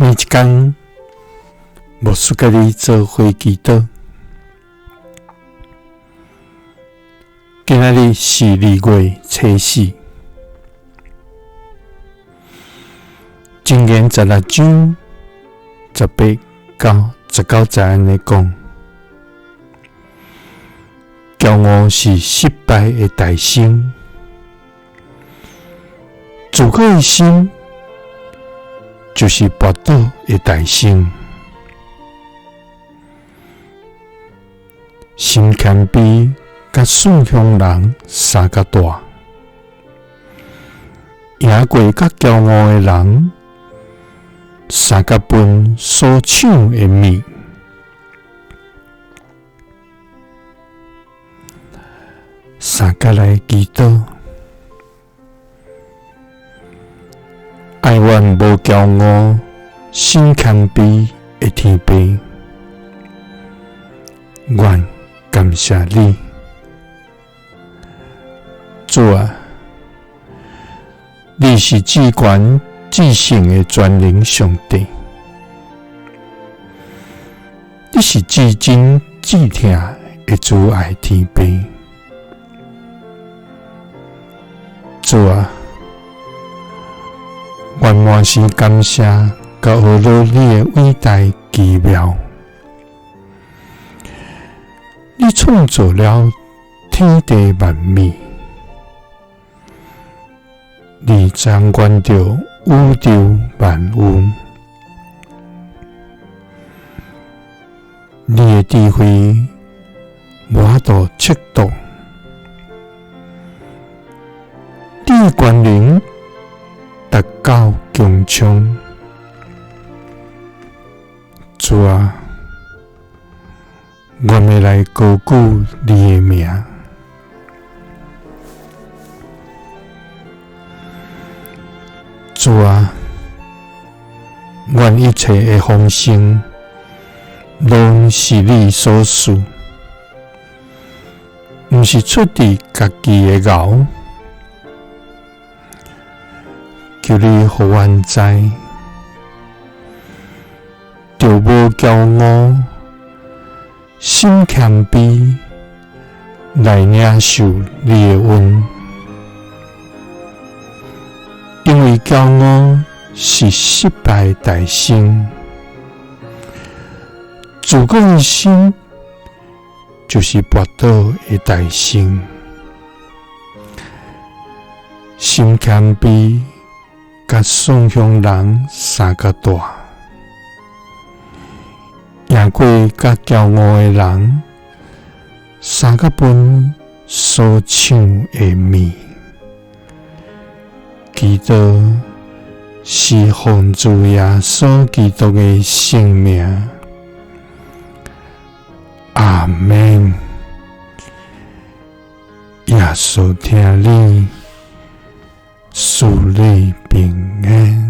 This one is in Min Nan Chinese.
每一工，牧師佮你做伙祈禱。今仔日是2月初4，箴言16章18到19節按呢講：驕傲是失敗的代先，自高的心就是跋倒的代先。心謙卑佮順向人相佮大，贏過佮驕傲的人相佮分所搶的物。相佮來祈禱，哀願無驕傲、心謙卑的天父，願感謝你，主啊，你是至懸至聖的全能上帝，你是至真至疼的慈愛天父，主啊，阮滿心感謝佮呵咾你的偉大奇妙。你創造了天地萬物，你掌管著宇宙萬有，你的智慧無法度測度，你的權能達到穹蒼。主啊，阮欲來高舉你的名。主啊，願一切的豐盛，攏是你所賜，毋是出佇家己的𠢕。求你予阮知，著無驕傲、心謙卑來領受你的恩，因為驕傲是失敗代先，自高的心就是跋倒的代先。心謙卑佮順向人相佮大，贏過佮驕傲的人相佮分所搶的物。祈禱是奉主耶穌基督的聖名，阿們。耶穌疼你，賜你平安。